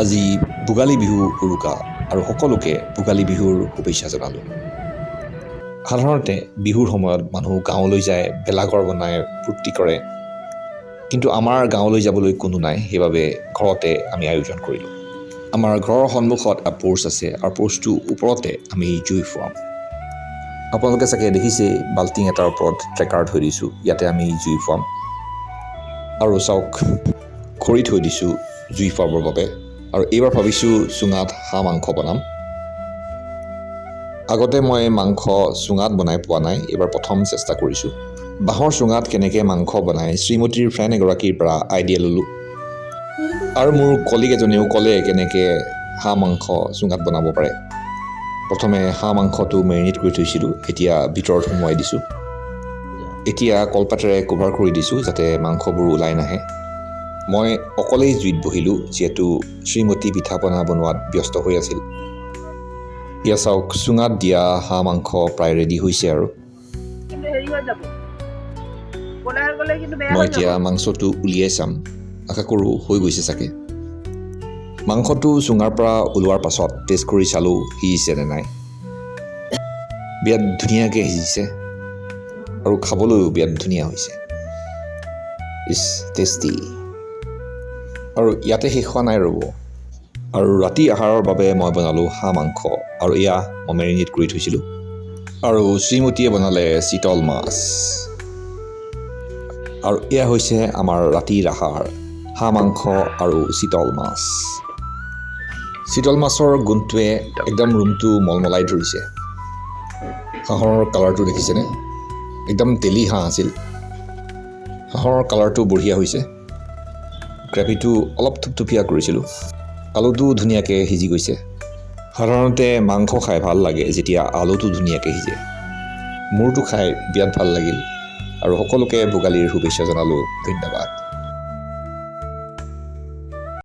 আজি ভোগালী বিহু উৰুকা আৰু সকলোকে ভোগালী বিহুৰ শুভেচ্ছা জনালোঁ। সাধাৰণতে বিহুৰ সময়ত মানুহ গাঁৱলৈ যায়, ভেলাঘৰ বনায়, ফূৰ্তি কৰে। কিন্তু আমাৰ গাঁৱলৈ যাবলৈ কোনো নাই, সেইবাবে ঘৰতে আমি আয়োজন কৰিলোঁ। আমাৰ ঘৰৰ সন্মুখত এটা প'ৰ্চ আছে আৰু প'ৰ্চটোৰ ওপৰতে আমি জুই ফুৱাম। আপোনালোকে চাগে দেখিছেই, বাল্টিং এটাৰ ওপৰত ট্ৰেকাৰ থৈ দিছোঁ, ইয়াতে আমি জুই ফুৱাম। আৰু চাওক, খৰি থৈ দিছোঁ জুই ফুৱাবৰ বাবে। আৰু এইবাৰ ভাবিছোঁ চুঙাত হাঁহ মাংস বনাম। আগতে মই মাংস চুঙাত বনাই পোৱা নাই, এইবাৰ প্ৰথম চেষ্টা কৰিছোঁ। বাঁহৰ চুঙাত কেনেকৈ মাংস বনায়, শ্ৰীমতীৰ ফ্ৰেণ্ড এগৰাকীৰ পৰা আইডিয়া ল'লোঁ আৰু মোৰ কলিগ এজনেও ক'লে কেনেকৈ হাঁহ মাংস চুঙাত বনাব পাৰে। প্ৰথমে হাঁহ মাংসটো মেৰিনেট কৰি থৈছিলোঁ, এতিয়া ভিতৰত সুমুৱাই দিছোঁ। এতিয়া কলপাতেৰে কভাৰ কৰি দিছোঁ যাতে মাংসবোৰ ওলাই নাহে। মই অকলেই জুইত বহিলোঁ, যিহেতু শ্ৰীমতী পিঠা পনা বনোৱাত ব্যস্ত হৈ আছিল। এয়া চাওক, চুঙাত দিয়া হাঁহ মাংস প্ৰায় ৰেডি হৈছে আৰু কিন্তু হেৰি হৈ যাব, ক'লা হৈ গ'লে কিন্তু বেয়া মই হৈ এতিয়া যাব। মাংসটো উলিয়াই চাম। আশা কৰোঁ হৈ গৈছে চাগে। মাংসটো চুঙাৰ পৰা ওলোৱাৰ পাছত টেষ্ট কৰি চালোঁ সিজিছে নে নাই। বিৰাট ধুনীয়াকৈ সিজিছে আৰু খাবলৈও বিৰাট ধুনীয়া হৈছে। ইছ, টেষ্টি! আৰু ইয়াতে শেষ হোৱা নাই, ৰ'ব। আৰু ৰাতি আহাৰৰ বাবে মই বনালোঁ হাঁহ মাংস আৰু এয়া মই মেৰিনেট কৰি থৈছিলোঁ। আৰু শ্ৰীমতীয়ে বনালে চিতল মাছ। আৰু এয়া হৈছে আমাৰ ৰাতিৰ আহাৰ, হাঁহ মাংস আৰু চিতল মাছ। চিতল মাছৰ গোন্ধটোৱে একদম ৰুমটো মলমলাই ধৰিছে। হাঁহৰ কালাৰটো দেখিছেনে? একদম তেলী হাঁহ আছিল। হাঁহৰ কালাৰটো বঢ়িয়া হৈছে। গ্ৰেভিটো অলপ থুপথুপীয়া কৰিছিলোঁ। আলুটো ধুনীয়াকৈ সিজি গৈছে। সাধাৰণতে মাংস খাই ভাল লাগে যেতিয়া আলুটো ধুনীয়াকৈ সিজে। মোৰতো খাই বিৰাট ভাল লাগিল আৰু সকলোকে ভোগালীৰ শুভেচ্ছা জনালোঁ। ধন্যবাদ।